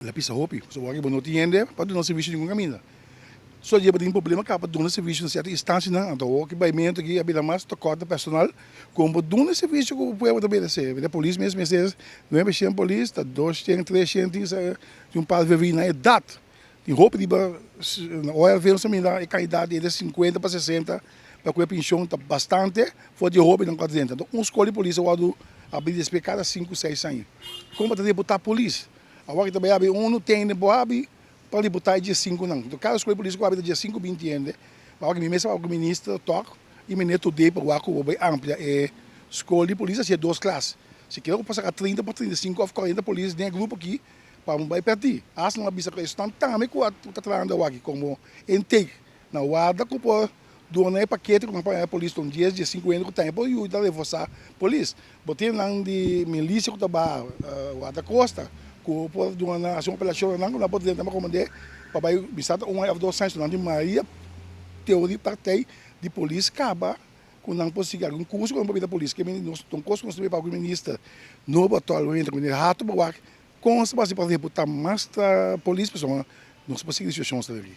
El a pisa hopi, pasobra wak bo no tin hende pa duna servisio ningun kaminda. So dje bo tin problema kaba pa duna servisio na sierto instansianan, anto awor ki baimentu aki a bira mas tokòt na personal kon bo duna e servisio ku pueblo ta meresé. Mira polis mes mester nuebe shen polis ta dos shen tres shen tin sa tin un par vevi na edat. Tin hopi riba na ORV nos ta mira e kandidat di entre sinkuenta pa sesenta pa ku e penshon ta bastante for di e hobennan ku a drenta. Anto un skol di polis a wòrdu abri despues kada sinku seis aña. Kon bo ta reputá polis? Awor ki ta bai abi unu tende bo abi pa riporta e diesinku nan. Enton kada skol di polis ku abi ta diesinku binti hende. Ma awor ki mi mes a papia ku minister tok i meneer Todé pa wak ku bo bai amplia e skol di polis hasi e dos klas. Si kere ku por saka trinta pa 35 òf 40 polis den e grupo aki pa bo bai pèrdí. Asta nan a bisa ku esnan tambe ku a ta trahando awor aki komo intake na warda ku por duna e pakete ku nan paña polis ta un dies, 15 hende ku tambe por yuda reforsá polis. Bo tin nan di milisia ku ta baha warda kosta ku por duna nan hasi un apelashon na nan ku nan por drenta komand'é pa bai bisa ta un aña òf 2 aña so nan tin mayoria teoria partij di polis kaba ku nan por sigui algun kurso ku nan por bira polis. Ke nos ta un kos ku nos ta bai papia ku minister nobo aktualmente ku meneer Hato pa wak kon nos ta por hasi pa reputa mas polis pasobra nos por sigui e situashon esaki.